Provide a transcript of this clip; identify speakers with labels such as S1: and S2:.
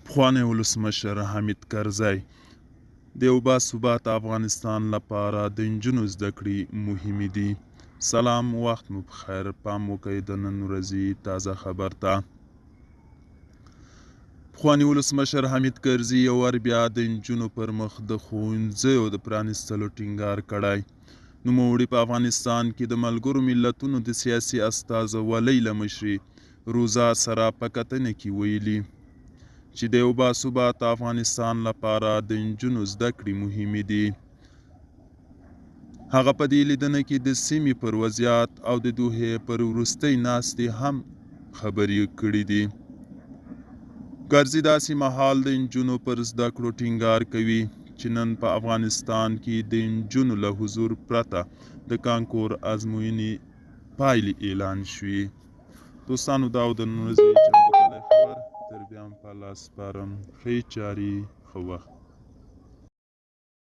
S1: پخوانی ولسمشر حامد کرزی، د یو باثباته افغانستان لپاره د نجونو زده کړې مهمې دي. سلام وخت مو په خیر. پام وکړئ د نن ورځې تازه خبر ته. پخواني ولسمشر حامد کرزي یو وار بیا د نجونو پر مخ د ښوونځیو د پرانیستلو ټینګار کړی. نوموړي په افغانستان کې د ملګرو ملتونو د سیاسي استازولۍ له مشرې روزا سره په کتنه کې ویلي، چې د یو باثباته افغانستان لپاره د نجونو زده کړې مهمې دي. هغه په دې لیدنه کې د سیمې پر وضعیت او د دوحې پر وروستۍ ناستې هم خبرې کړې دي. کرزي داسې مهال د نجونو پر زده کړو ټینګار کوي، چې نن په افغانستان کې د نجونو له حضور پرته د کانکور ازموینې پایلې اعلان شوې. دوستانو دا و د نن ورځې چمتو کړی خبر. تر بیا هم په الله سپارم. ښې چارې، ښه وخت.